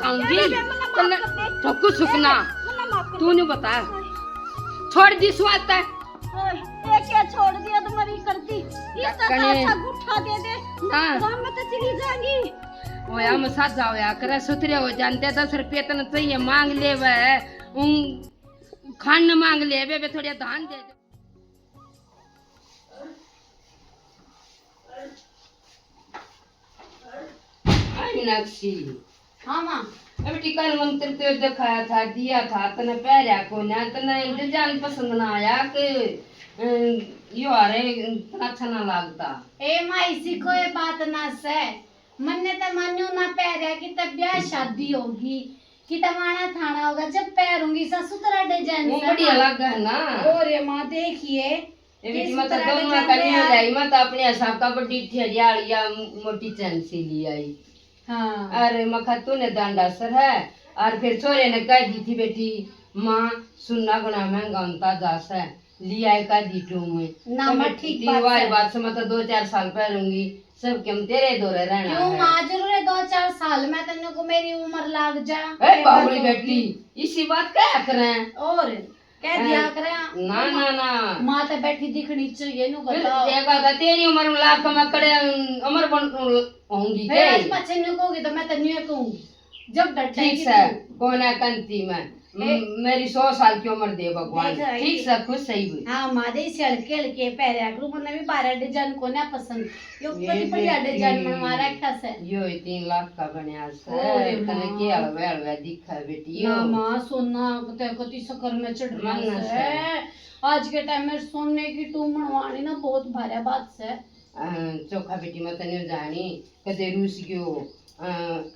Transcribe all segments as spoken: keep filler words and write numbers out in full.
आऊंगी। तन्ने ठोकू सुकना। तू नहीं बता। छोड़ दी स्वाद तै। ओए, ये क्या छोड़ दिया तुम्हारी करती? इससे तो अच्छा गुट्ठा दे दे। हाँ। हम तो चली जाएंगी। ओए, हम साझा होया करे, सुथरे हो जाते, दस रुपये तन चाहिए, मांग ले वे। उन खान मांग ले वे, वे थोड़े धान दे दे। आई मीनाक्षी। हाँ माँ। अब टिकल मंत्र तो दिखाया था, दिया था, तने पहरा को ना, तने डिजाइन पसंद ना आया कि, अम, यो आ रहे, इतना अच्छा ना लगता। ए माँ, इसी कोई बात ना से। मन्ने तो मान्यो ना पहरा कि तब ब्याह शादी होगी, कि तब आना थाना होगा, जब पहरूंगी सा सुथरा डिजाइन वो से बढ़िया ना। लगा है ना। और ये माँ देखिए, ये भी किस मतलब तरह दोनों डिजाइन का नहीं है। लाई, मैं तो अपने हिसाब का बड़ी ठेरिया या मोटी चैन सी ली आई। हाँ। अरे मखा तूने दांडा सर है। और फिर छोरे ने कह दी थी, बेटी, माँ, सुन्ना घना महंगा होता जा से, लिया का दी टू में। ना, तो मैं बेटी ठीक बात वाई है। बात से मैं तो दो चार साल पहलूंगी, सब के हम तेरे दौरे रहना क्यों है। माँ, जरूर है दो चार साल में तन्ने को मेरी उम्र लाग जा। ए, बावली बेटी, इसी बात कह करें। और कह दिया हैं? करे। ना, ना, ना। माँ तो बैठी दिखनी चाहिए, नु फिर बताओ। देखा था, तेरी उम्र में लाख में कड़े, अम, अमर बन, होंगी फिर के? आज पाछे नु कहोगी तो मैं तो न्यू कहूंगी। जब डटेगी ठीक से, तू। कोना कंती में। ए। म-, मेरी सौ साल की उम्र दे भगवान। देख रही ठीक है। से, खुश सही हुई। हाँ, माँ दे इसे हल्के हल्के पहरे करूँ, मन्ने भी बारह डिजाइन कोना पसंद। यो ये कति बढ़िया बेटी, डिजाइन बनवा रखा से। यो ही तीन लाख का बनया से। ओ रे तने माँ। के हलवे हलवे दिखा बेटी, ना यो। माँ, सोना कते कति सकर में चढ़ रहा मन से। से। आज के टाइम में सोने की टू बनवानी ना बहुत भारी बात से। अ, चोखा बेटी, मैं तने जानी, कदे रूस गयो, अ,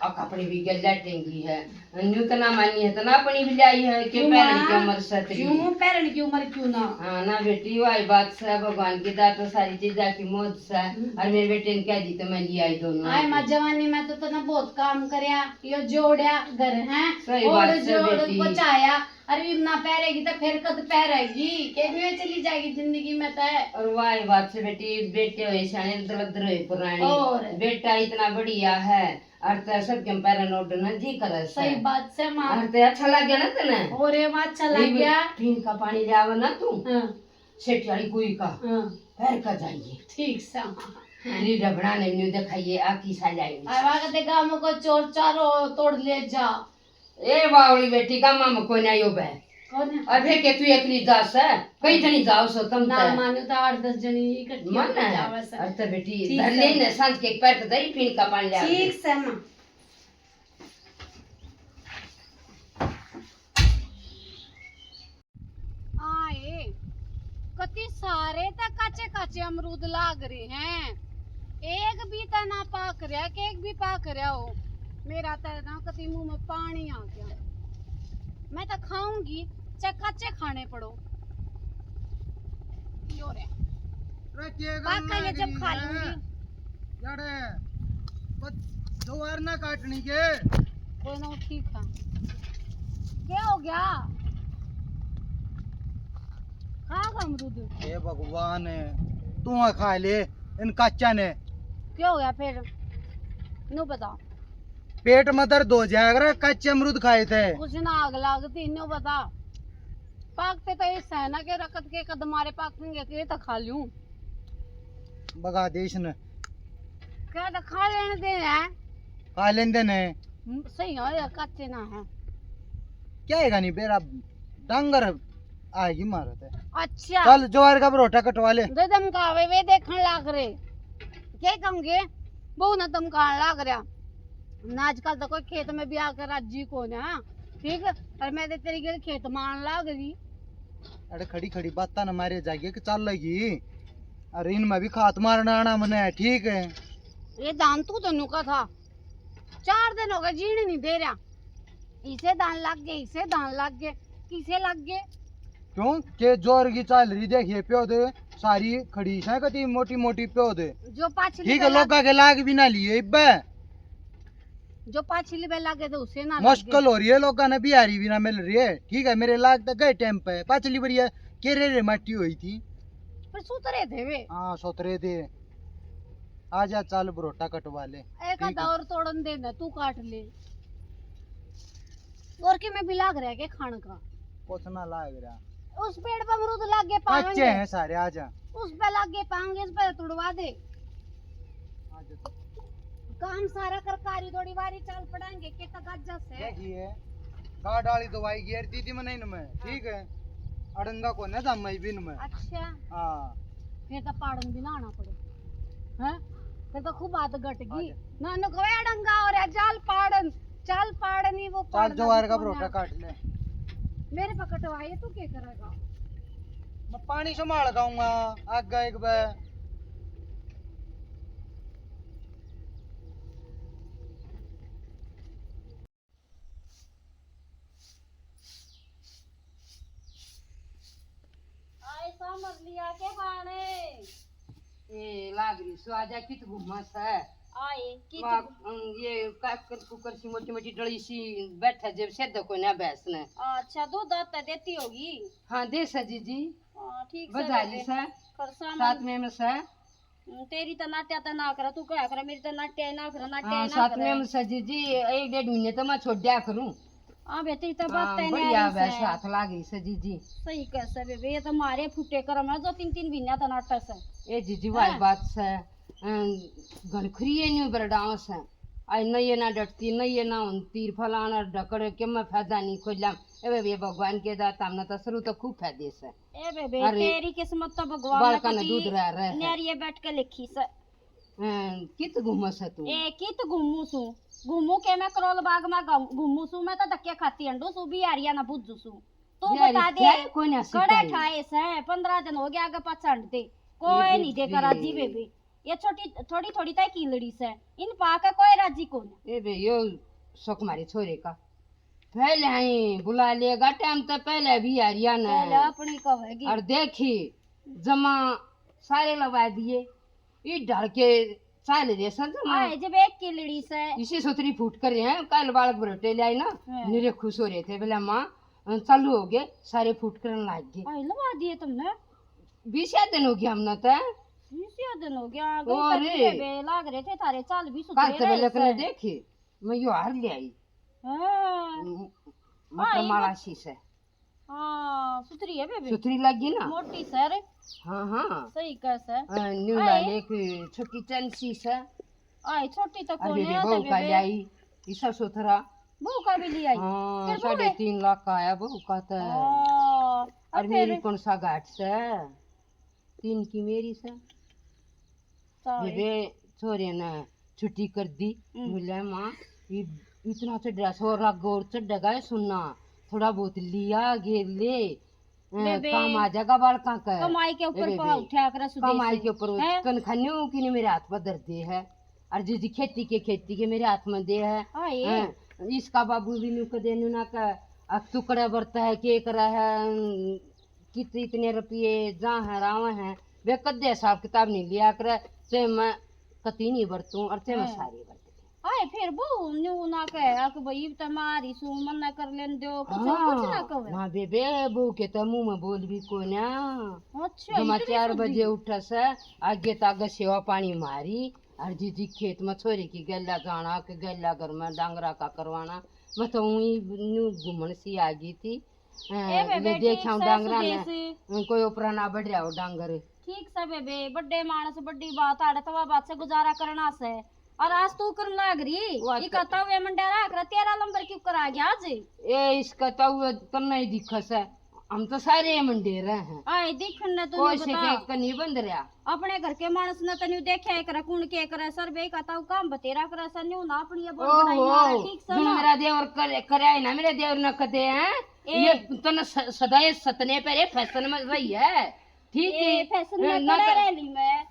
अक अपनी भी गल्ला टेंगी है। न्यू तो ना मानी है, तो ना अपनी भी लाई है, के क्यों पहरन की माँ? उम्र से तेरी। क्यों पहरन की उम्र क्यों ना? हाँ ना बेटी, वही बात से, भगवान की दात तो सारी चीजा की मौज से। हम्म। और मेरे बेटे ने कह दी तो मैं ले आई दोनों आए आके। माँ, जवानी में तो तने बहुत काम करया, यो जोड़या घर है, सही और बात से जोड़ बेटी। पहुंचाया, अरे इब ना पहरेगी तो फिर कद पहरेगी? के न्यू चली जाएगी जिंदगी में तो। और वाह बात से बेटी, बेटे हुए सियाने, दलदर हुए पुराने। और? बेटा इतना बढ़िया है, और तो सब के पैर नोट न जी करे से। सही बात से माँ। और तो अच्छा लग गया ना तने? और ये बात अच्छा लग गया। पीने का पानी ले आवे ना तू। हाँ। सेठ वाली कुई का। हाँ। पैर का जाइए। ठीक से माँ। रीढ़ा बनाने न्यू दिखाइए, आकी सा जाएगी। आवा के देखा हमको चोर चारो तोड़ ले जा। ए बावली बेटी, गामा में कोई ना आयो बे। कौन है? अबे के तू एकली जा से, कई जनी जाओ सो तम ना, ते। मानो तो आठ दस जनी इकट्ठी मन होके है। जावे से। अरे तो बेटी, ठीक धर से। ले ने सांझ के पैर पे दही पीने का पानी ले आ। ठीक से माँ। आए, कति सारे त काचे काचे अमरूद लाग रहे हैं, एक भी त ना पाक रहा, के एक भी पाक रहा हो। मेरा त ना कति मुंह में पानी आ गया। मैं तो खाऊंगी, चाहे काचे खाने पड़ो। यो रे। अरे, के पाक गम गए जब लगी खा है? लूंगी। यारे, बस दो बार ना काटनी के। कोई ना, ठीक है। क्या हो गया? खा गया अमरूद? हे भगवान, तू खा ले इन कच्चा ने। क्या हो गया फिर? न्यू बता। पेट में दर्द हो जाएगा रे, कच्चे अमरूद खाए थे। कुछ ना आग लागती, न्यू बता। पाकते तो इस है ना के रकत के कद मारे पाकेंगे, के तो खा लूं। भगा दे इसने। क्या तो खा लेने दे है। खा लेने दे ने। हम्म, सही है, ये कच्चे ना है। क्या है नहीं बेरा डांगर आएगी मारत है। अच्छा। चल, ज्वार का परोठा कटवा ले। दे धमकावे, वे देखण लाग रे। के कहूंगे? बहू ना धमकाण लाग रहा। ना आजकल तो कोई खेत में भी आकर राजी को ना। ठीक है? और मैं तो तेरी गेल खेत में आण लाग रही। अरे खड़ी खड़ी बातां ना मारे जाइए कि चल लगी। अरे इनमें भी खात मारना आना मने है, ठीक है? ये धान तू तो नुका था। चार दिन हो गए, जीण नहीं दे रहा। इसे धान लग गए, इसे धान लग गए, किसे लग गए? क्यों? के जोर की चाल रही, देखिए प्यो दे, सारी खड़ी से कती मोटी मोटी प्यो दे। जो पाछली ठीक है, बेला लोगा के लाग भी ना लिए इब्बे। जो पाछली बेला लगे तो उसे ना लग मुश्किल गए। हो रही है, लोगा ने बिहारी भी ना मिल रही है। ठीक है, मेरे लाग तक गए टाइम पे, पाछली बढ़िया केरे रे माटी हुई थी। पर सुतरे थे वे। हाँ, सुतरे थे। आजा, चाल, भरोटा कटवा ले। एक ठीक आधा है। और तोड़न दे ना, तू काट ले। और के मैं भी लाग रहा के खान का? कुछ ना लाग रहा। उस पेड़ पे अमरूद लागे कच्चे पाएंगे। हैं सारे, आ जा। उस पे लागे पाएंगे, इस पे तुड़वा दे। आ जा। काम सारा कर कारी थोड़ी बारी चल पड़ेंगे, के तक आज से। देखिए, गाड़ डाली दवाई गिर दी थी मैंने इनमें, ठीक है? अड़ंगा को ना दम भी इनमें। अच्छा। हाँ। फिर तो पाड़न भी ना आना पड़े। हैं? फिर तो खूब बात घट गई। आ जा। ना, ना, कोई अड़ंगा और है, जाल पाड़न, चाल पाड़नी वो चाल पाड़न जवार का परोटा काट ले। मेरे पे कटवाए, तू क्या करेगा? मैं पानी संभाल खाऊंगा, आग एक बे। आए सामर लिया के खाने। ए, लाग रही सो, आजा कित घूमा सा। आए, कित वाह, घू- अम, ये काकर कुकर सी मोटी मोटी डली सी बैठा जब से देखो ना भैंस ने। अच्छा, दूध दाता देती होगी। हाँ, दे सा जीजी। हाँ, ठीक से बजा बेबे। ली सा। कर सामर। साथ में में सा। हम्म, तेरी तो नाट्या तो ना करे, तू क्या करे, मेरी तो नाट्या ही ना करे, नाट्या हाँ, ही ना साथ करे। में सजी जी, एक डेढ़ महीने तो मैं छोड़ दिया करूँ। हाँ बे, तेरी तो बात हाँ, तय बढ़िया नहीं बे, है। साथ लाग गई सजी जी। सही कह से बेबे, ये तो मारे फुटे करम है, जो तीन तीन महीना तो नाट्या से। ए जीजी, वाई हैं? बात से, अं, घनखरी ये न्यू बरडाव से। आई न ये ना डटती, न ये ना होती, फलाना ढकड़ के मैं फायदा नहीं खोला। ए बेबे, भगवान के दाता, हमने तो शुरू तो खूब फायदे से। ए बेबे, अरे, तेरी किस्मत तो भगवान ने बालका ने कदी दूध रह रहा है। न्यारी बैठ के लिखी से। हैं, कित घूमे से तू? ए, कित घूमू सू? घूमू के मैं करोल बाग में गाऊं-, घूमू सू, मैं तो धक्के खाती हंडू सू, बिहारिया ना बुझू सू। तू बिहारी बता दे, क्या है, कोई ना कड़े सिखाई? ठाए से, पन्द्रह दिन हो गया आगे पाछे हंडते। कोई ए नहीं देकर राजी बेबे। बेबे। ये छोटी, थोड़ी, थोड़ी ताई की लड़ी से, इन पाके कोई राजी कौन। ए बे, यो शौक मारे छोरे का। पहले आई बुला लेगा, टाइम तो पहले भी आ रिया ना। पहले अपनी कहेगी। और देखी, जमा सारे लगा दिए, ई ढाल के चाल रहे सर जमा। आए जब एक की लड़ी से। इसी सुथरी फूट कर रहे हैं, कल बालक बरोटे ले आई ना, हाँ। निरे खुश हो रहे थे, बोले, "माँ, चालू हो गए, सारे फूट करने लग गए।" आए लगा दिए तुमने? बीस या दिन हो गया हमने तो। बीस या दिन हो गया, और गई बे लाग रहे थे थारे, चाल भी सुथरे कल तो रहे बोले, से। "कने देखी, मैं यो हार ले आई।" हाँ। म-, हाँ, मतलब ये माला मत- सी से। हाँ, सुथरी है बेबे। सुथरी लगी ना? मोटी से रे। हाँ, हाँ। सही कह से। हाँ, न्यू ला आए। ले कोई छोटी चैन सी से। आए, छोटी तो अरे कौन रे, है बहू तो का बेबे? ले आई, ईसा सुथरा। बहू का भी ले आई। हाँ, फिर बहू साढ़े ने? तीन लाख का आया बहू का तो। हाँ, और और मेरी फिर? कौन सा घाट से? तीन की मेरी से। सारे। बेबे, छोरे ने छुट्टी कर दी। हम्म। बोले, "माँ, ये इतना चढ़ रहा, सौ लाख गोर चढ़ेगा है सोना, थोड़ा बहुत लिया, गेर ले, अ, बेबे, काम आ जाएगा बालका का।" कमाई के ए ऊपर बेबे, पा उठा कर सुदेश कमाई के ऊपर हैं? कन खाने हो कि नहीं मेरे हाथ पर धर दे है। और जी जी खेती के, खेती के मेरे हाथ में दे है। हाँ, ये। हैं? इसका बाबू भी न्यू कदे न्यू ना का, अब टुकड़ा बरता है, के करा है, अम, कित इतने रुपये जा हैं, राव हैं, वे कदे हिसाब किताब नहीं लिया करे, चाहे मैं कती नहीं बरतूं और चाहे मैं हाँ। सारी बरत दूं। आए फिर बहू न्यू ना कहे कि भाई, इब तो मारी सू, मन्ना कर लेन दो, कुछ, हाँ, कुछ ना कहे। ना बेबे, बहू के तो मुंह में बोल भी कोन्या। अच्छा, जमा इतनी चार बजे उठे से, आगे तो आगे सेवा पानी मारी, और जी जी खेत में छोरी की गैला जाना, के गैला घर में डांगरा का करवाना। मैं तो ऊई न्यू घूमन सी आ गई थी। ए, हाँ, बेबे, ले देख ठीक आऊं से डांगरा ने। सुदेश। कोई ऊपरा ना बढ़ रहा हो डांगर। ठीक से बेबे, बड्डे मानस, बड्डी बात, आड़े तवा बात से गुजारा करना से। और आज तू करन लाग रही, वो आज इका तो तावे मंडा रख रहा, तेरा नंबर क्यों करा गया आज? ए, इसका तावे तन्ने ही दिखा से, हम तो सारे मंडे रहे हैं। आए, दिखन ने तो कोई नहीं से बता। के, के नहीं बंद रहा। अपने घर के मानस ने तो नहीं देखा, एक रहा, कुण के करे, सर बे का ताऊ काम बतेरा करे, सर न्यू ना अपनी ये बोल ओहो, बनाई मारे, ठीक से जो ना? मेरा देवर करे, करे है ना, मेरे देवर ने कदे हैं, ए। ये तन्ने स-, सदा ये सतने पे रे फैशन में रही है। ठीक ए, है। फैशन में ना पड़ा कर, रह ली मैं।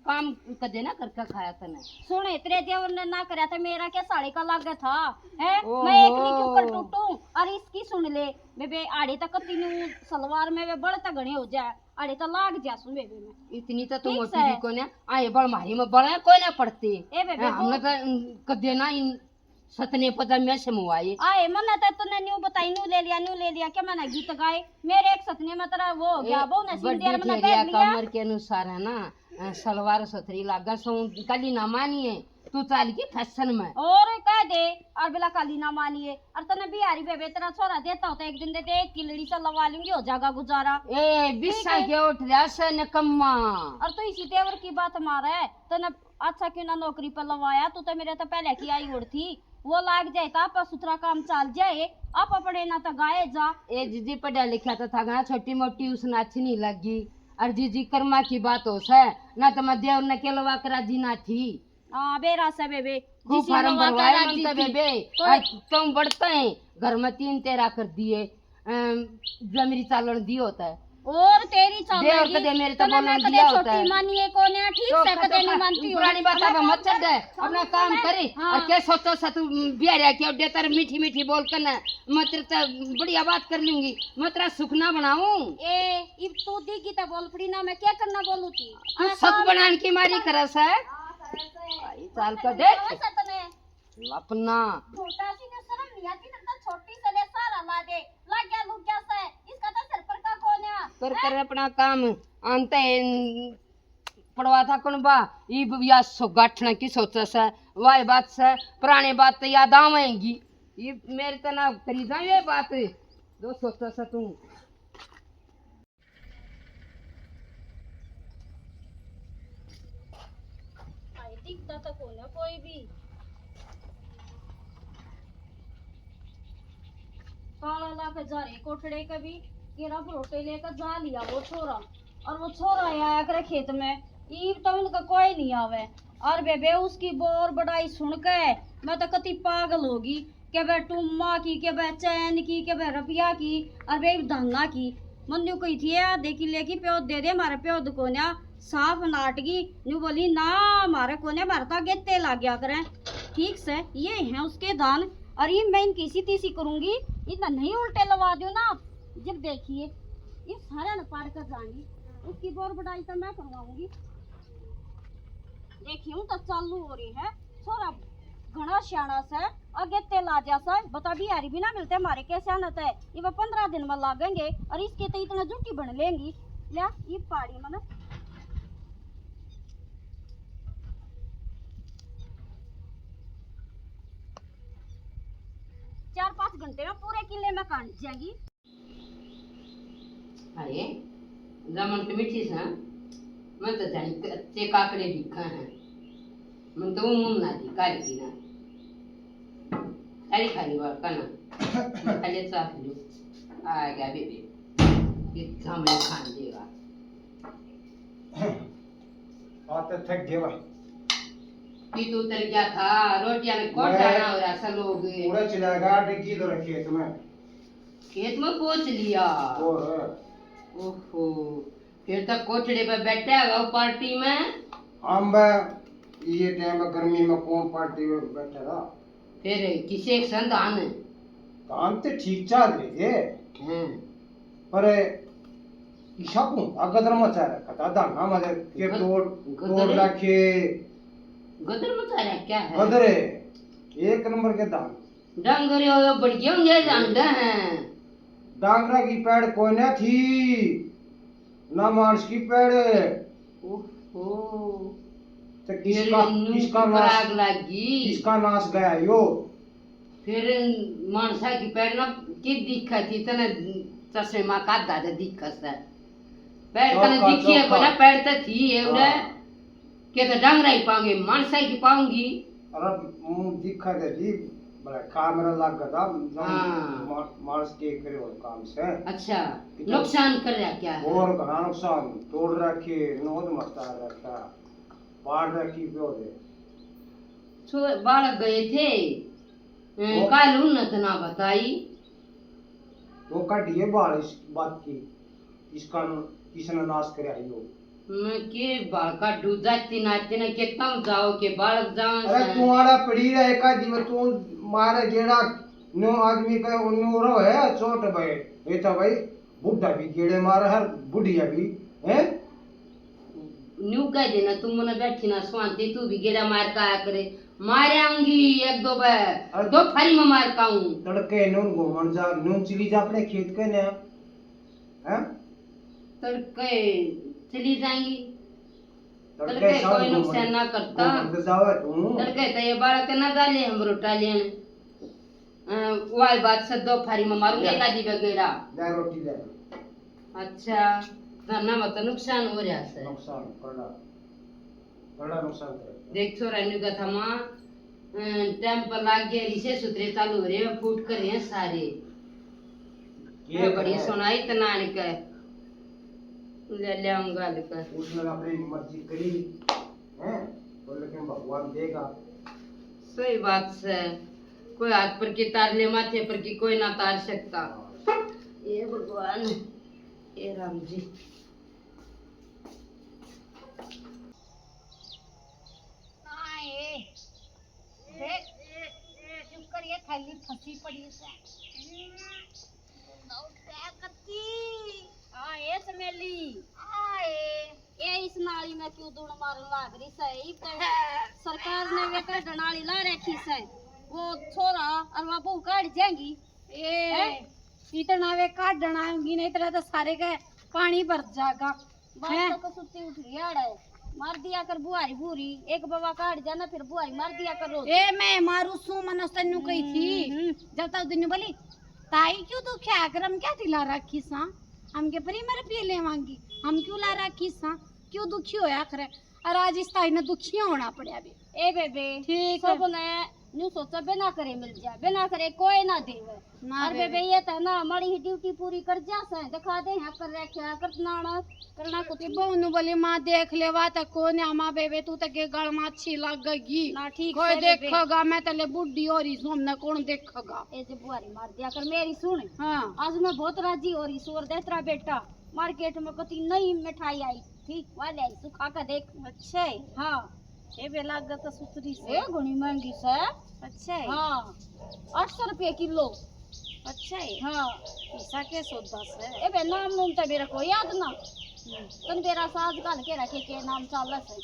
काम कदे ना करके खाया तने। सुने, तेरे देवर ने ना करया था, मेरा क्या साले का लागे था, हैं? ओहो। मैं एक नहीं क्यों कर टूटूं? और इसकी सुन ले, बेबे, आड़े तक तीनों सलवार में वे बल तक घने हो जाए, आड़े तो लाग जा सुन बेबे मैं। इतनी तो तू ठीक मोटी से। भी कोने, आए बल मारी में बल है, कोई ना पड़ती। ए बेबे, हैं, हमने वो तो, उम, कदे ना इन सतने पता मैं से मुआए। आए, मन्ने तो तूने न्यू बताई, न्यू ले लिया, न्यू ले लिया, क्या मैंने गीत गाए? मेरे एक सतने में तेरा वो हो गया, ए, बहू ने सीन दिया, मैंने पहन लिया। कमर के अनुसार है ना, अ, सलवार सतरी लागा सो, कली ना मानिए, तू चाल की फैशन में। और कह दे, और बिला काली ना मानिए। और तने बिहारी बेबे तेरा छोरा देता होता एक दिन, दे दे, एक किलड़ी से लवा लूंगी, हो जागा गुजारा। ए, बिस्सा के उठ रहा से निकम्मा। और तू इसी देवर की बात मारे, तने अच्छा क्यों ना नौकरी पर लवाया, तू तो मेरे तो पहले की आई उड़ थी। वो लाग जाए तो आप सुथरा काम चाल जाए, आप अपने ना तो गाए जा। ए जीजी, पढ़ा लिखा तो था ना, छोटी मोटी उसने अच्छी नहीं लगी। और जीजी, कर्मा की बात हो से, ना तो मैं देवर ने के लवा के राजी ना थी। हाँ, बेरा से बेबे, खूब जिसी फार्म लवा के भरवाए राजी मन तो थी। बेबे, कोई और तुम बढ़ते हैं, घर में तीन तेरा कर दिए, अम, जमीरी चालन दी होता है। और तेरी चालन चौक दी, दे मेरे तो तने बोलन मैं कदे दिया होता छोटी है। मानी है कोने, ठीक से चौक कदे चौक नहीं मानती हूँ। पुरानी बात अब मत छड़ दे, अपना काम करे। हाँ। और के सोचो सा तू, बिहारिया के अड्डे तर मीठी मीठी बोल कर ना, मैं तेरे से बढ़िया बात कर लूंगी, मैं तेरा सुख ना बनाऊं। ए, इब तू दी की तो बोल पड़ी ना, मैं क्या करना बोलू थी? तू आ, सुख साल बनाने की मारी करे से। आ, करे से। भाई, चाल का देख। करे से तने। अपना। छोटा सी ने शर्म नहीं आती, तेरे तो छोटी से ले सारा ला दे, लाग्या लुग्या से, इसका तो सिर पर का कोन्या। कर, कर अपना काम, आनते हैं, पड़वा था कौन बा, ये या सो गाठना की सोचा से, वाह बात से, पुराने बात तो याद आवेंगी। ये मेरे तो ना करी जा ये बात, जो सोचा से तू। भाई, दिखता तो कोन्या कोई भी। ताला ला के जा रहे कोठड़े के भी, केरा भरोटे लेकर जा लिया वो छोरा, और वो छोरा ही आया करे खेत में। ईब तो उनका कोई नहीं आवे। और बेबे, उसकी बोर बड़ाई सुन के मैं तो कति पागल होगी। के बे टूमा की, के बे चैन की, के बे रुपया की, और बे धाना की। मन्नू कही थी, "ए, आधे किले की प्योद दे दे, म्हारे प्योद कोन्या।" साफ नाटगी। न्यू बोली, "ना, म्हारे कोन्या, म्हारे तो गेते लाग गया करें।" ठीक से, ये हैं उसके धान। और ये मैं इनकी इसी तीसी करूंगी, इतना नहीं उल्टे लवा दो ना। जब देखिए, ये सारा न पाड़ कर जाएंगी, उसकी बोर बड़ाई तो मैं करवाऊंगी। देखिए, हूँ तो चालू हो रही है, छोरा घणा सियाणा से, आगे तेल आ जा से, बता बिहारी भी ना मिलते हमारे कैसे न ते, ये वो पन्द्रह दिन में लागेंगे और इसके तो इतना जुटी बन लेंगी। ले, ये पाड़ी मने चार पाँच घंटे में पूरे किले में काट जाएगी। अरे, जामन तो मीठी सा, मैं तो जानी कच्चे काकड़े दिखा हैं। मैं तो मुंह ना दी, काली की ना। खाली खाली बात का ना। मैं खाली चाख लूं। आ गया बेबे। ये जामन खान देगा। आ तो थक गया। कि तू उतर गया था, रोटियां में कोटा मैं ना हो रहा सा लोग। पूरा चला गया, डिग्गी तो रखी है तुम्हें। खेत में पहुंच लिया। और? ओहो, फिर तो कोठड़े पे बैठा है वो पार्टी में। हम बे, ये टाइम में गर्मी में कौन पार्टी में बैठेगा? फिर किसे एक संग धान? धान तो ठीक चाल रहे थे। हैं। पर ईशा को आ गदर मचा रखा था, धाना मजे के गद-, तोड़, तोड़ गदर? रखे। गदर मचा रहा क्या है? गदर है, एक नंबर के धान। डांगरे हो बढ़िया होंगे, जानते हैं। डांगरा की पैड़ कोई ना थी, ना मानस की पैड़। ओहो। तो किसका, फिर इन्नू किसका की नाश, पराग लागी। किसका नाश गया यो? फिर मानसा की पैड़ ना की दिखा थी, तने चश्मे में कादा दे दिखा से। पैड़ चौका, तने दिखी है चौका। कोना, पैड़ तो थी है उरे। हाँ। के तो डांगरा ही पाऊंगी, मानसा की पाऊंगी। अरे मुंह दिखा दे जी, बड़ा खा मेरा लाग गया था, हाँ। मा-, मानस के करे और काम से। अच्छा, कितना नुकसान कर रहा क्या है? और घना नुकसान, तोड़ रखे, नोद मचा रखा, पाड़ रखी प्यो दे। छो-, बालक गए थे, अ, वो काल उन्नत ना बताई। वो काढ़िए बाल इस बात की, इसका न-, किसने नाश करे आई हो? मैं के बाल काढ़ू, जाती नाती ने के तम जाओ के बालक जाओ अरे से। तू आड़ा पड़ी रहे का जी, तू मारे जेड़ा न्यू आदमी का न्यू रो है, चोट भाई, ये तो भाई बूढ़ा भी गेड़े मारे है, बुढ़िया भी, हैं? न्यू कह देना, तू मने बैठी ना स्वांति, तू भी गेड़ा मार का आया करे। मार आऊंगी एक दो बार, अरे दो फारी में मार का आऊं। तड़के नून घूमन जा, नून चली जा अपने खेत के ने, हैं? तड़के चली जाएंगी। तड़के कोई नुकसान ना करता। तड़के तो ये बालक ना डाले हम रोटा लेन। अ, वाई बात से दो फारी में मारूंगे ले। एकाधी बगेड़ा। ले रोटी ले। अच्छा, धरना में तो नुकसान हो रहा है। नुकसान, करड़ा, करड़ा नुकसान करे। देख छोरा ने कहा था माँ, अ, टाइम पर लाग गए, रिसे सुतरे चालू हो रहे हैं, फूट कर रहे हैं सारे। ये ये बड़ी है। सुनाई तनान के। ले ले हम गाल कर। उसने अपनी मर्जी करी, हैं? तो लेकिन भगवान देगा। सही बात से। कोई हाथ पर की तार ले, माथे पर की कोई ना तार सकता। हाँ। ये भगवान, ये राम जी। आए। देख, शुक्र ये थैली फंसी पड़ी से। उठा कत्ती। आए चमेली। आए। ये इस नाली में क्यों दूण मारन लाग रही से? इब तो सरकार ने वे काढ़ नाली ला रखी से। वो छोरा और वो बहू काढ़ जाएंगी। ए, हैं? इतना वे काढ़ आएंगी, नहीं इतना तो सारे के पानी भर जाएगा। बात हैं? तो कसुती उठ रही है, मार दिया कर बुहारी भूरी, एक बवा काट जाना, फिर बुहारी मार दिया कर रोज। ए, मैं मारू सू, मनो तन्नू कही थी। हम्म। जब तक दिन बोली, ताई क्यों दुखी आकर हम क्या दिला रखी सा? हम के परी मेरे पिए लेवांगी, हम क्यों ला रखी सा? क्यों दुखी होया करे? और आज इस ताई ने दुखी होना पड़ा भी। ए बेबे, ठीक सब है। ने न्यू सोचा, बिना करे मिल जा, बिना करे कोई ना देवे। ना और बेबे। बेबे, ये तो ना, माड़ी ही ड्यूटी पूरी कर जा से, दिखा दे, यहाँ कर रखे, कर नाना, करना कुछ ये नहीं। बहू नु बोली, माँ देख लेवा तो कोन्या, माँ बेबे, तू तो के गल में अच्छी लगेगी। ना, ठीक कोई से बेबे। देखेगा, मैं तले बूढ़ी हो रही सू, हमने कौन देखेगा? ए जे बुहारी मार दिया कर, मेरी सुन। हाँ। आज मैं बहुत राजी हो रही सू, और देख तेरा बेटा मार्केट में कती नई मिठाई आई थी, वा ले आई, तू खा के देख। अच्छा है। हाँ। ए बे, लागत तो सुथरी से। ए घणी महंगी से। अच्छा है। हाँ, आठ सौ रुपये किलो। अच्छा है। हाँ। ऐसा के सौदा से? ए बे, नाम नूम तो मेरा कोई याद ना। हम्म। तन बेरा साज घाल के रखे के नाम चाल से।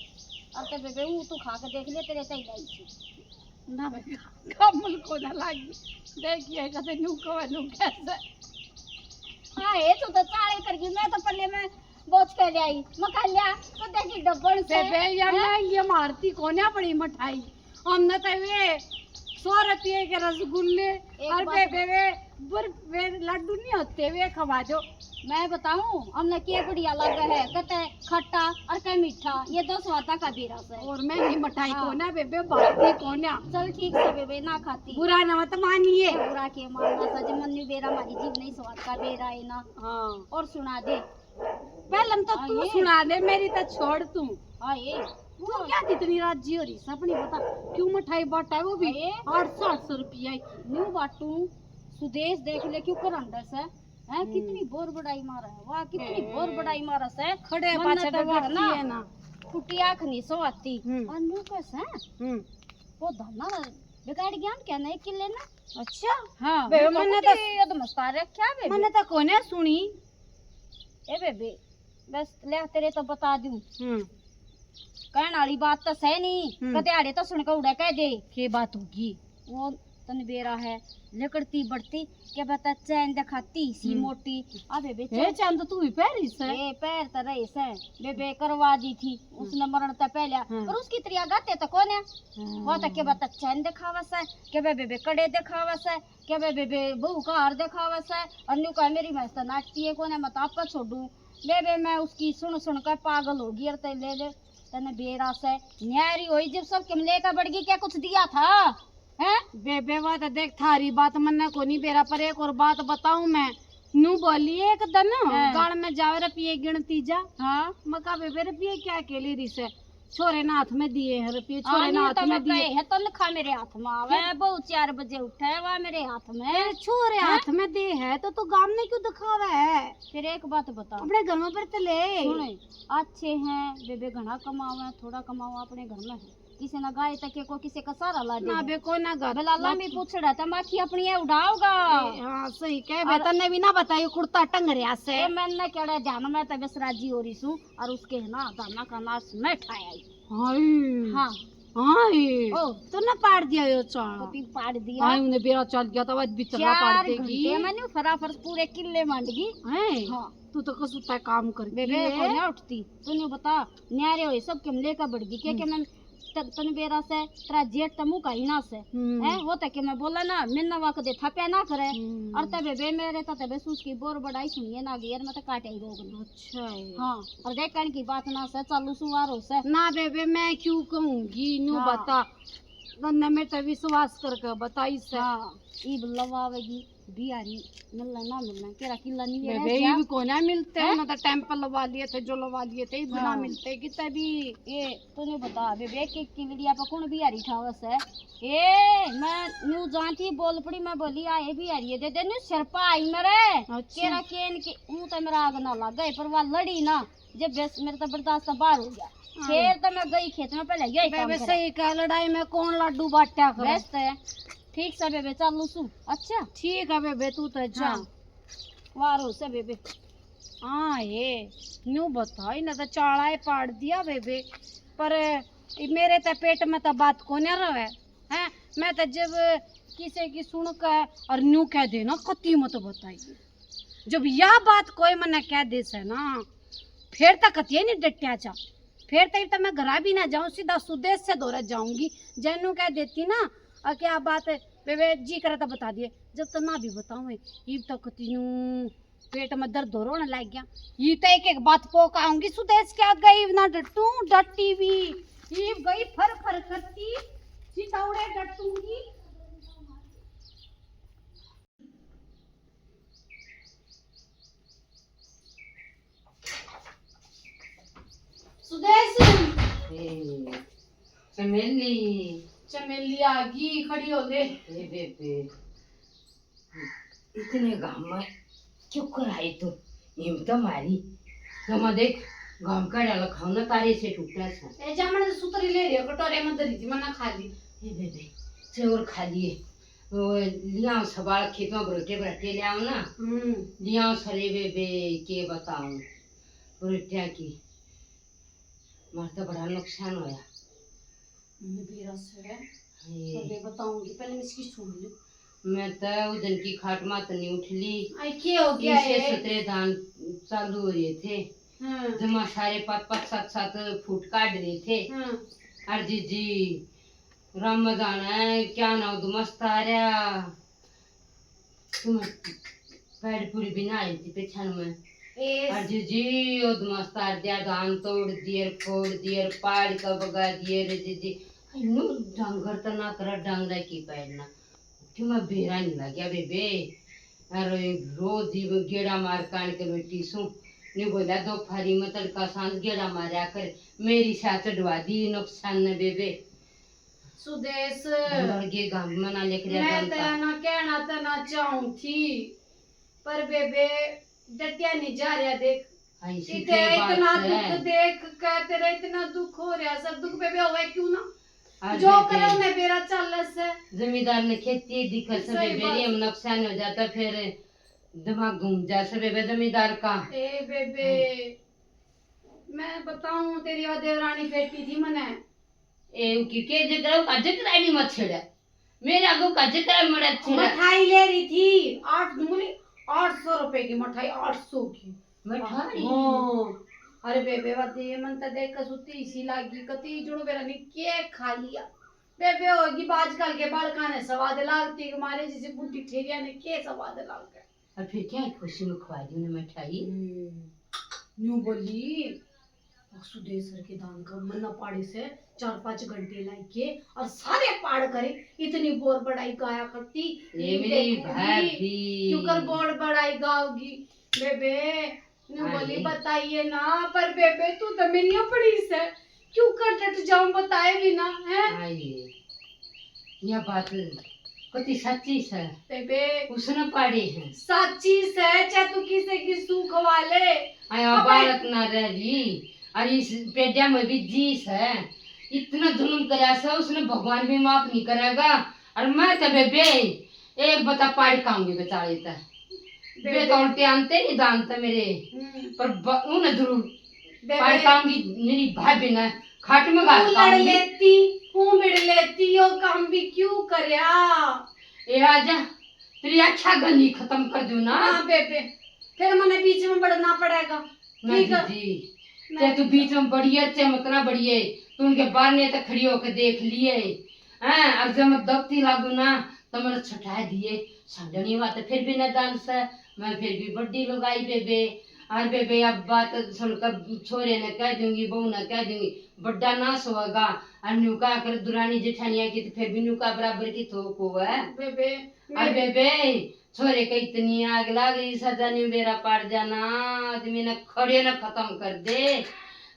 अब तो बेबे, ऊ तू खा के देख ले, तेरे तई लाई सी। ना बे, कमल को ना लागी। देखिए, कदे नू को नू कैसे। हाँ, ये तू तो चाले कर गई, मैं तो पल्ले में बोझ के ले आई। मैं कह लिया, तो देखी डब्बन से। बेबे, ये हैं? महंगी मारती कोन्या बड़ी मिठाई। हमने तो वे सौ रुपये के रसगुल्ले एक और बात बेबे वे बुर-, वे लड्डू नहीं होते, वे खवा दो। मैं बताऊं, हमने के बढ़िया लगा है, कते खट्टा और कते मीठा, ये दो स्वादा का बेरा से। और मैं नहीं मिठाई हाँ। कोन्या बेबे, बात ही कोन्या। चल ठीक से बेबे, ना खाती। बुरा ना मत मानिए। बुरा के मानना सा, जे मन्नू बेरा हमारी जीव नहीं स्वाद का बेरा है ना। हाँ। और सुना दे। पहले तो हाँ, तू ये। सुना दे, मेरी तो छोड़ तू। हाँ, ये। तू क्या जितनी राजी हो रही से, अपनी बता, क्यों मिठाई बांटा है वो भी हाँ, ये। आठ सौ, आठ सौ रुपया की। न्यू बाटू, सुदेश देख ले, क्यों करंडा से, हैं, हम्म। कितनी बोर बड़ाई मारा है, वाह, कितनी हम्म। बोर बड़ाई मारा से। खड़े मन्ने पाछे तो डगड़ती ना, है ना। फुटी आँख नहीं सवाती। हम्म। और न्यू कैसे, हम्म। वो धरना बिगाड़ गया हम क्या, नहीं किले ना? अच्छा। हाँ, बे, मैं तो मन्ने खुद तो ही अधमस्ता रखा बे। मन्ने तो कोने सुनी। ए बेबे, बस ले तेरे तो बता दूं। हम्म। कहण वाली बात तो सै नहीं, हम्म। कते आड़े तो सुन के उड़े कह दे। के बात होगी? वो तन बेरा है, लकड़ती बढ़ती, के बता चैन दिखाती सी हम्म। मोटी। आ बेबे, ए, चैन। चैन तो तू ही पहरी से। ए, पैर तो रही से, बेबे करवा दी थी, हम्म। उसने मरण तो पहले, हम्म। पर उसकी तरिया गाते तो कौन है? हम्म। वो तो के बता चैन दिखावा से, के बे बेबे कड़े दिखावा से, के बे बेबे बहू का हार दिखावा से, और न्यू कह मेरी भैंस तो नाटती है, कौन है, मैं तो आपका छोड़ू। बेबे, मैं उसकी सुन सुन कर पागल होगी। और ते ले ले, तने बेरा से न्यारी होई जब सब किमले का बढ़ गई, क्या कुछ दिया था, हैं? बेबे, वा तो देख, थारी बात मन्ने कोनी बेरा, पर एक और बात बताऊं मैं। नू बोली एक दिन, हाँ। गाल में जावे रुपये गिणती जा। हाँ। मका बेबे, रुपये क्या के ले रही से? छोरे ने हाथ में दिए हैं रुपये, छोरे ने हाथ में दिए। है तनखा मेरे हाथ में आवे, बहू चार बजे उठे, वा मेरे हाथ में। तेरे छोरे हाथ में दे है तो तू गाम में क्यों दिखावे है? फिर एक बात बता। अपने घर में पर तो ले। सुन, अच्छे हैं, बेबे घना कमावे, थोड़ा कमावा अपने घर में है। किसी ना गाय तक को किसी का सहारा ला दे। ना बे, कोई ना गाय। बे लाला भी पूछड़ा, तमाखी अपनी है उड़ाओगा। ए, हाँ, सही कह बे, तन्ने भी ना बताई, कुर्ता टंग रहा से। ए, मैंने केड़ा ध्यान में तो बस राजी हो रही सू, और उसके है ना, दाना का नाश मैं ठाया ही। हाय। हाँ। हाँ, ये ओ। तूने पाड़ दिया यो चाला। तो तीन पाड़ दिया। हाँ, उन्हें बेरा चल गया था, आज भीतर का पाड़ चार देगी। घंटे में न्यू फराफर पूरे किले मांड गई। हैं? हाँ। तू तो कसूता काम कर बेबे, है। कोन्या उठती। तू न्यू बता, न्यारे होए सब के लेकर बढ़ गई। क्या, हम्म। क्या मैं त-, तन बेरा से, तेरा जेठ त मुंह का ही ना से। हम्म। हैं? वो तो के मैं बोला ना, मैंने वक्त दे थाप्या ना करे। हम्म। और तबे बे मेरे तो तबे सूस की बोर बड़ाई सुनिए ना, गेर में तो काटे ही रोग नहीं। अच्छा है। हाँ, और देखण की बात ना से, चालू सुवार हो से। ना बेबे, मैं क्यों कहूंगी, न्यू हाँ। बता। तन्ने मेरे ते विश्वास करके बताई से। हाँ, ईब लवावेगी, बिहारी मिलना ना मिलना, केरा किला नहीं है बेबे, क्या? ईब कोना मिलते हैं, हैं? ना तो टेम्पल लवा लिए थे, जो लवा लिए थे, ईब ना हाँ। मिलते किते भी। ये तूने बता बेबे, के किलड़िया पे कौन बिहारी ठावे से? ए, मैं न्यू जानती बोल पड़ी, मैं बोली, "आ, ये भी आ रही है, दे दे न्यू सिर पे आई मेरे।" अच्छा। केरा केन के, ऊं तो मेरा आग ना लग गए, पर वह लड़ी ना, जब बस मेरे तो बर्दाश्त से बाहर हो गया। हाँ। फिर तो मैं गई खेत में, पहले यही काम बेबे, करा। सही का, लड़ाई में कौन लाडू बांटा करे? बस तो है। ठीक से बेबे, चालू सू। अच्छा। ठीक है बेबे, तू तो जा। हाँ। वारो से बेबे। हाँ, ये न्यू बताई ना, तो चाला ही पाड़ दिया बेबे, पर मेरे तो पेट में तो बात कोन्या रहे। हैं, मैं तो जब किसी की सुन के और न्यू कह दे ना, कती मत बताइए। जब या बात कोई मन्ने कह दे से ना, फिर तो कतिए नहीं डटिया जा, फिर तो, तो मैं घरा भी ना जाऊं, सीधा सुदेश से धोरे जाऊंगी। जैनू कह देती ना, और क्या बात है, वे, वे जी करे तो बता दिए, जब तो ना भी बताऊं, इब तो कती न्यू पेट में दर्द हो रोने लग गया। ये तो एक एक बात पोक आऊंगी सुदेश के आगे, इब ना डटू, डटी भी। इब गई फर फर करती, चितौड़े डटूंगी। सुदेश। ए, चमेली। चमेली आ गई, खड़ी हो ले। ए बेबे। इतने घाम में क्यों कर आई तू? हिम्मत मारी। नमा देख, घाम का डाला खाओ ना, तारे से टूटा सा। ए, जामण तो सुतरी ले रही, कटोरे में धरी थी, मना खा ली। ए बेबे, से और खा लिए। वो लिया सबाल खेतों बरोटे बराटे ले आओ ना। हम्म। लिया सरे बेबे, के बताऊं। बरोटिया की। मार तो बड़ा नुकसान होया। मम्मी बेरा से है। हाय। मैं बताऊंगी, पहले मैं इसकी सुन लूं। मैं तो उस दिन की खाट मात नहीं उठ ली। आई, के हो गया इसे है? सतरे दान चालू हो रहे थे। हाँ। जमा सारे पाँच पाँच सात सात फुट काट रहे थे। हाँ। और जीजी, राम जाने क्या ना उदमस्त आ रहा। तुम पैर पूरी बिना आई थी पिछन में। ए, और जीजी, उदमस्त आ दिया, धान तोड़ दिए, फोड़ दिए, पाड़ का बगा दिए रे जीजी। न्यू डांगर तो ना करा, डांगरा की पैर ना। क्यों मैं बेरा नहीं लग गया बेबे। अरे रोज ही वो गेड़ा मार कान के बेटी सू। नहीं बोला, दो फारी में तड़का सांझ गेड़ा मारया कर। मेरी सा चढ़वा दी नुकसान ने बेबे। सुदेश, बंदर के गांव में ना लेकर मैं जानता। तेरा ना कहना तो ना चाहूं थी, पर बेबे डटिया नहीं जा रहा। देख, हाँ, इसी इते के बात इतना है। दुख देख के तेरा इतना दुख हो रहा, सब दुख बेबे होवे क्यों ना? अरे जो बेबे, करो ने बेरा चालस है। जमींदार ने खेती दिखा सही सबे बात। बेरी हम नुकसान हो जाता, फिर दिमाग घूम जा सबे बे जमींदार का। ए बेबे, हाँ। मैं बताऊं, तेरी वो देवरानी बेटी थी मने। ए, उकी के जिक्र, उका जिक्र भी मत छेड़ा। मेरे आगे उका जिक्र मत छेड़ा। मिठाई ले रही थी, आठ, बोली, आठ सौ रुपए की मिठाई, आठ सौ की। मिठाई? हाँ। अरे बेबे, वा दे, मन तो देख के सुती इसी लागी, कती जुणो बेरा ने के खा लिया। बेबे होगी, आजकल के बालका ने स्वाद लागती के मारे, जैसे बूढ़ी ठेरिया ने के स्वाद लाग गया। और फिर क्या खुशी में खवा दी उन्हें मिठाई? हम्म, न्यू बोली, सुदेश सर के दान का मन्ना पाड़े से चार पांच घंटे लाइके और सारे पाड़ करे, इतनी बोर बड़ाई गाया करती। ये मेरी भाभी। क्यों कर बोर बड़ाई गाओगी? बेबे, न्यू हाँ बोली, जी। बताइए ना, पर बेबे, तू तो मेरी अपनी से, क्यों कर डट जाऊं, बताए भी ना, हैं? हाँ जी। यह बात कति सच्ची से। बेबे। उसने पाड़ी है। सच्ची से, चाहे तू किसे की सूख वाले। आया बालक ना रह ली, और इस पेड्या में भी जी से। इतना जुल्म करया से, उसने भगवान भी माफ नहीं करेगा। और मैं तो बेबे, एक बता पाड़ काऊंगी बेचारे ते। बेबे। बे तो उल्टे आनते नहीं दानते मेरे। हम्म। पर ब-, उन्हें जरूर बेबे। पाड़ काऊंगी, मेरी भाभी ने खाट में गाल तू लड़ काऊंगी। लेती, तू मिल लेती, यो काम भी क्यों करया? ए आजा, तेरी आख्या गली खत्म कर दूं ना। हाँ बेबे, फिर मने बीच में बड़ना पड़ेगा। ना ठीक है। दीदी, मैं ते तू बीच में बड़ी है, ते मत ना बड़ी है, तू उनके बारने तक खड़ी होकर देख लिए। हैं, और जब मैं दबती लागू ना, तो मैंने छुटा दिए। समझनी बात फिर भी न दान से, मैं फिर भी बड्डी लुगाई बेबे। और बेबे, अब बात सुनकर छोरे ने कह दूंगी, बहू ने कह दूंगी, बड्डा नाश होगा। और न्यू का कर दुरानी जेठानिया की, तो फिर भी न्यू का बराबर की थोक हो है। बेबे, और मैं बेबे, छोरे के इतनी आग लाग रही, सजा न्यू बेरा पाड़ जाना, आदमी ने खड़े ने खत्म कर दे।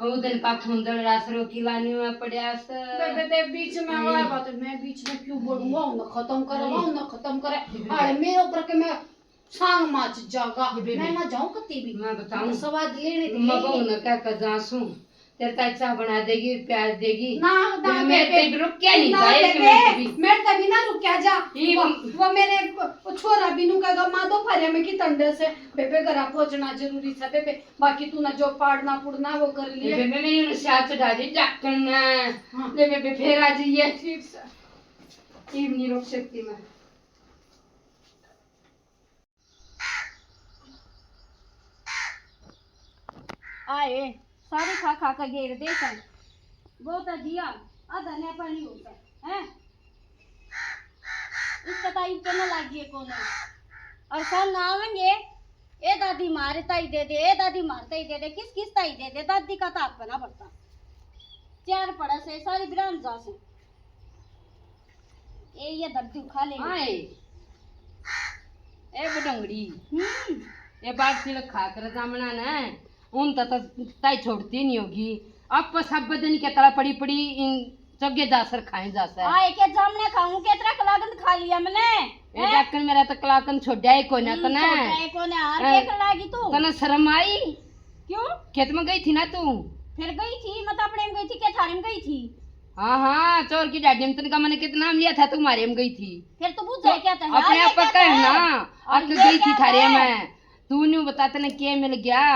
वो दिन का खून जल रहा सरो किला न्यू में पड़या से। बेबे, ते बीच में आया बात, मैं बीच में क्यों बोलूंगा? उन्हें खत्म करे, उन्हें खत्म करे। अरे, मेरे ऊपर के मैं सांग माच जागा। ये बेबे, मैं ना जाऊं कती भी। मैं बताऊं? तो स्वाद लेने दे। मैं बहू ने कह कर जा सूं, तेरे ताई चाय बना देगी, प्याज देगी। ना, ना, मैं, मैं बेबे, तेरे रुक क्या नहीं ना जाए, एक बेबे, मिनट भी। मैं तभी ना रुक क्या जा। ये वो, वो मेरे, वो छोरा बिनू का गा, माँ दोपहर में की ठंडे से, बेबे, घरा पहुंचना जरूरी से, बेबे, बाकी तू ना जो पाड़ना पुड़ना वो कर लिए। बेबे, मैं, मैंने उन्हें साथ चढ़ा दी, डॉक्टर ने। हाँ। ले बेबे, फिर आ जाइए। ठीक से। ये नहीं रोक सकती मैं। आए, सारी खा खा के घेर दे सन। बहुत दिया, आधा ने पानी होता है। इसका ताई पे ना लागिए कोने। और सन ना आवेंगे, ए दादी मारे ताई दे दे, ए दादी मार ताई दे दे, किस किस ताई दे दे, दादी का तो हाथ पे ना पड़ता। चार पड़ा से, सारी बिरान जा से। ए, ये धरती उठा ले। आए। ए बडंगड़ी। हम्म। ए बात सिल खा कर जामना ने, उन त, त, ताई छोड़ती नहीं होगी। अब तो सब दिन के तला पड़ी पड़ी इन चगे जा सर खाए जा सर। आए के जामने खाऊं, के तेरा कलाकंद खा लिया मैंने। ए हैं? जाकर मेरा तो कलाकंद छोड़ा ही कोना हम्म, तने। छोड़ा ही कोना, और हैं? के कर लागी तू? तने शर्म आई? क्यों? खेत में गई थी ना तू? फिर गई थी, मैं तो अपने में गई थी, के थारे में गई थी? हाँ, हाँ, चोर की डाडी में तनका मैंने कितना नाम लिया था, तू मारे में गई थी। फिर तू बुझ तो जाए क्या था? अपने यार, ये आप क्या पक्का है था? ना, और आके ये गई क्या थी थारे था? में। तू न्यू बता, तने के मिल गया?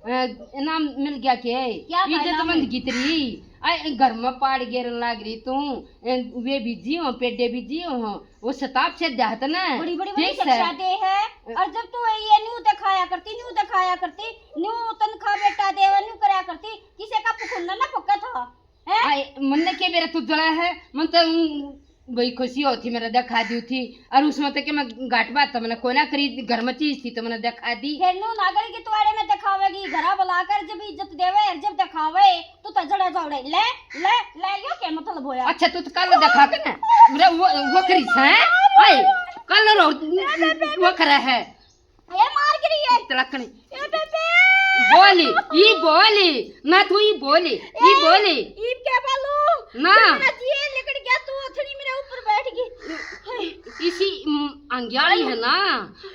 अ, इनाम मिल गया के? क्या था इज्जत इनाम? मंद की तेरी। आ, घर में पाड़ गेरन लाग रही तू। अ, वे भी जी हो, पेडे भी जी हो, वो शताब से देहत ना। बड़ी, बड़ी, बड़ी ठीक से। शिक्षा दे है। अ, और जब तू ये न्यू दिखाया करती, न्यू दिखाया करती, न्यू तनखा बेटा देवे, न्यू करया करती, किसे का फुकुंदा ना पक्का था, हैं? आए, मन्ने के मेरा तू जला है, मन तो, उम, बड़ी खुशी होती, मेरा दिखा दी थी, और उसमें तो के मैं घाट बात तो मैंने कोना करी, घर में चीज थी तो मैंने दिखा दी। फिर न्यू नागल की तुआड़े में दिखावेगी, घरा बुलाकर जब इज्जत देवे और जब दिखावे, तू तो जड़ा जावड़े, ले, ले, ले, यो क्या मतलब होया? अच्छा, तू तो कल दिखा के ना, मेरा वो, वो करी है, आए, कल रो, वो करे है। ए मार गिरी है। तिलकनी। ए बेबे। बोली, ई बोली, ना तू ई बोली, ई ए, बोली। ई के बोलू? ना। ना जी, ये लिकड़ गया, तू अथड़ी मेरे ऊपर बैठ गई। इसी, उम, अंग्याली है ना,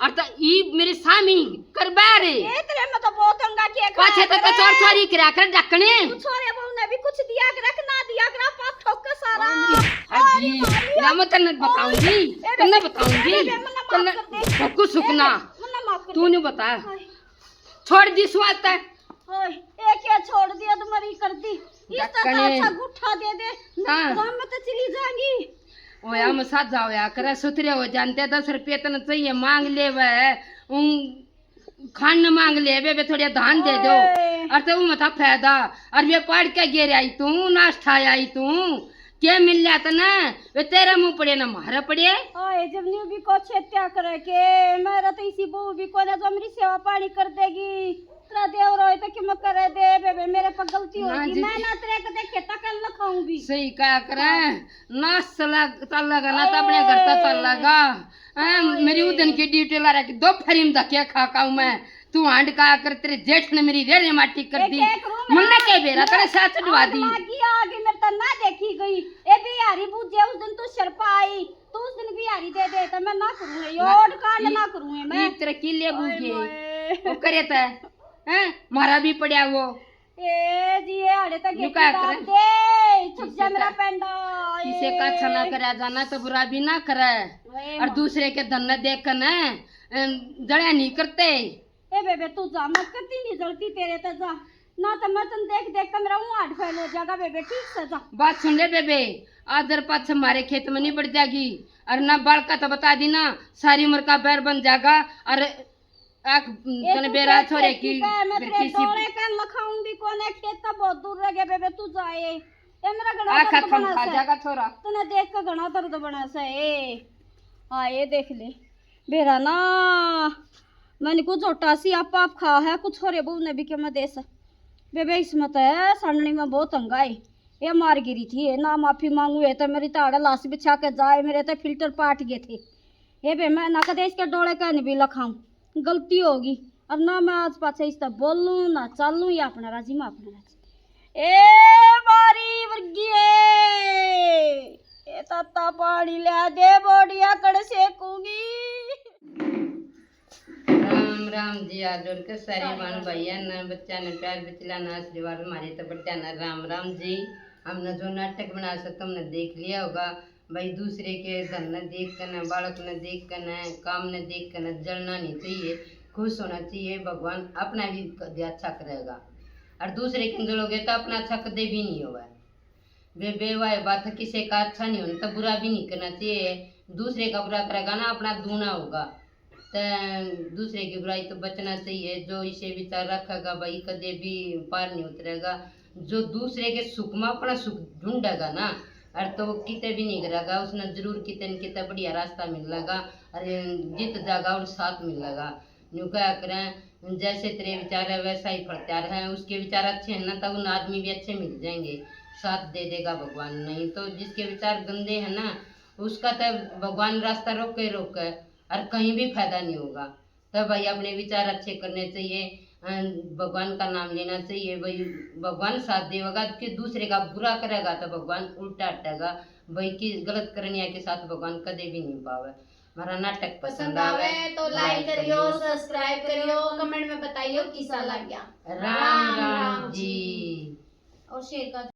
और तो ई मेरे सामी कर बैरे। ए, तेरे में तो बहुत अंगा के पाछे तो, तो चोर चोरी करा कर डकने। तू छोरे बहू ने भी कुछ दिया कर रख, ना दिया कर, पाप ठोक के सारा। अभी ना मैं तन्ने बताऊंगी, ए, तन्ने बेबे, बताऊंगी, ए, बेबे, मन्ने माफ तन्ने कर दे। भक्कू सुकना। मन्ने माफ कर तू दे। नहीं बता। हाय। छोड़ दी स्वाद तै। हाय, ए क्या छोड़ दिया तो मरी कर दी। इस तरह डकने। अच्छा गुट्ठा दे दे। हाँ। राम में तो चली जाएंगी। ओया, मसाजा होया करे, सुथरे हो जानते, दस रुपये तने चाहिए, मांग ले वह। उन खान न मांग ले, बे, बे थोड़े धान दे दो। ओए। और तो वो मता फायदा। और वे पाड़ के गिर आई तू, नाश ठाया आई तू। के मिल लिया तने? वे तेरे मुंह पड़े ना म्हारे पड़े। ओए, जब न्यू भी को छेत्या करे के, मेरा तो इसी बहू भी कोने जो मेरी सेवा पानी कर देगी। तेरा देवर होए तो कि मैं करे दे, बेबे, मेरे पर गलती ना होगी। जी। मैं ना तेरे को देखे तक न खाऊंगी। सही कहा करे। हाँ। नाश चला, चल लगा ना, तो अपने घर तक चल लगा। हैं, ओए। मेरी उदन की ड्यूटी ला रखी, दो फरीम धक्के खा खाऊं मैं। तू हांड का कर, तेरे जेठ ने मेरी रेरे माटी कर दी। मन्ने के बेरा तेरे साथ चढ़वा दी। मागी आगे मेरे तो ना देखी गई। ए बिहारी बूझे, उस दिन तू शर्पा आई, तू उस दिन बिहारी दे दे, तो मैं ना करूँ, ये ना। ओड कांड ना करूँ मैं। ये तेरे किले बूझे। ओए। वो करे तो, हैं, मारा भी पड़ा वो। ए जी, ए आड़े तक न्यू क्या करे? दे, छुप जा मेरा पेंडा। किसे का अच्छा ना करे जाना तो बुरा भी ना करे। ओए और माँ। दूसरे के धन न देख कर न, अम, जड़ा नहीं करते। ए बेबे, तू जा, मैं कती नहीं जलती तेरे ते, जा। ना तो मैं तन देख देख कर मेरा मुंह हार्ट फेल हो जाएगा बेबे, ठीक से जा। बात सुन ले बेबे, आदर पाछे मारे खेत में नहीं बढ़ जाएगी। और ना बालका तो बता दी ना, सारी उम्र का बैर बन जाएगा। और आख ए, तने तू बेरा देख छोरे के की पे, मैं तेरे बेटी सी डोले का लखाऊंगी कोने, खेत तो बहुत दूर रह गया बेबे, तू जाए। ए मेरा घणा आखा दर्द खम बना खा से। जाएगा छोरा। तने देख के घणा दर्द बना से। ए, हाँ, ये देख ले। बेरा ना, मैंने कुछ झोटा सी आप, आप खा है, कुछ हो रे बहू ने भी के मैं दे से। बेबे, इसमें तो है, साननी में बहुत तंगा है। ये मार गिरी थी, ये ना माफी मांगू, ये तो मेरी ताड़ लाश बिछा के जाए, मेरे तो फिल्टर पाट गए थे। ये बे, मैं ना कदे इसके डोले कहने भी लखाऊं, गलती होगी। और ना मैं आज पाछे इससे बोलूं, ना चालूं, या अपना राजी, मैं अपना राजी। ए मारी वर्गी ए, ए ताता पानी ल्या दे, बोडिया कड़ सेकूंगी। राम राम जी, हाथ जोड़ के सारे बहन भाइयां ने, बच्चा ने प्यार बिचला ने आशीर्वाद मारे तो बच्चा ने राम राम जी। हमने जो नाटक बना से तुमने देख लिया होगा भाई, दूसरे के धन ने देख के ना, बालक ने देख के ना, काम ने देख के ना जलना नहीं चाहिए, खुश होना चाहिए। भगवान अपना भी कदे अच्छा करेगा और दूसरे के जलोगे तो अपना अच्छा कदे भी नहीं होगा। बे बेवाह बात, किसी का अच्छा नहीं होना तो बुरा भी नहीं करना चाहिए। दूसरे का बुरा करेगा ना, अपना दूना होगा। तो दूसरे की बुराई तो बचना चाहिए। जो इसे विचार रखेगा भाई, कदे भी पार नहीं उतरेगा। जो दूसरे के सुख में अपना सुख ढूंढेगा ना, और तो वो किते भी नहीं करेगा, उसने जरूर किते न किते बढ़िया रास्ता मिलेगा, और जीत जागा और साथ मिलेगा। न्यू कहा करें, जैसे तेरे विचार है वैसा ही फल तैयार है। उसके विचार अच्छे हैं ना, तो उन आदमी भी अच्छे मिल जाएंगे, साथ दे देगा भगवान। नहीं तो जिसके विचार गंदे हैं ना, उसका तो भगवान रास्ता रोके रोके और कहीं भी फायदा नहीं होगा। तो भाई अपने विचार अच्छे करने चाहिए, अ, भगवान का नाम लेना चाहिए भाई। भगवान साथ देगा कि दूसरे का बुरा करेगा तो भगवान उल्टा हटेगा भाई। कि गलत करनिया के साथ भगवान कदे भी नहीं पावे। हमारा नाटक पसंद आवे तो like करियो, subscribe करियो, comment में बताइयो किसा लग गया। राम राम जी। और share कर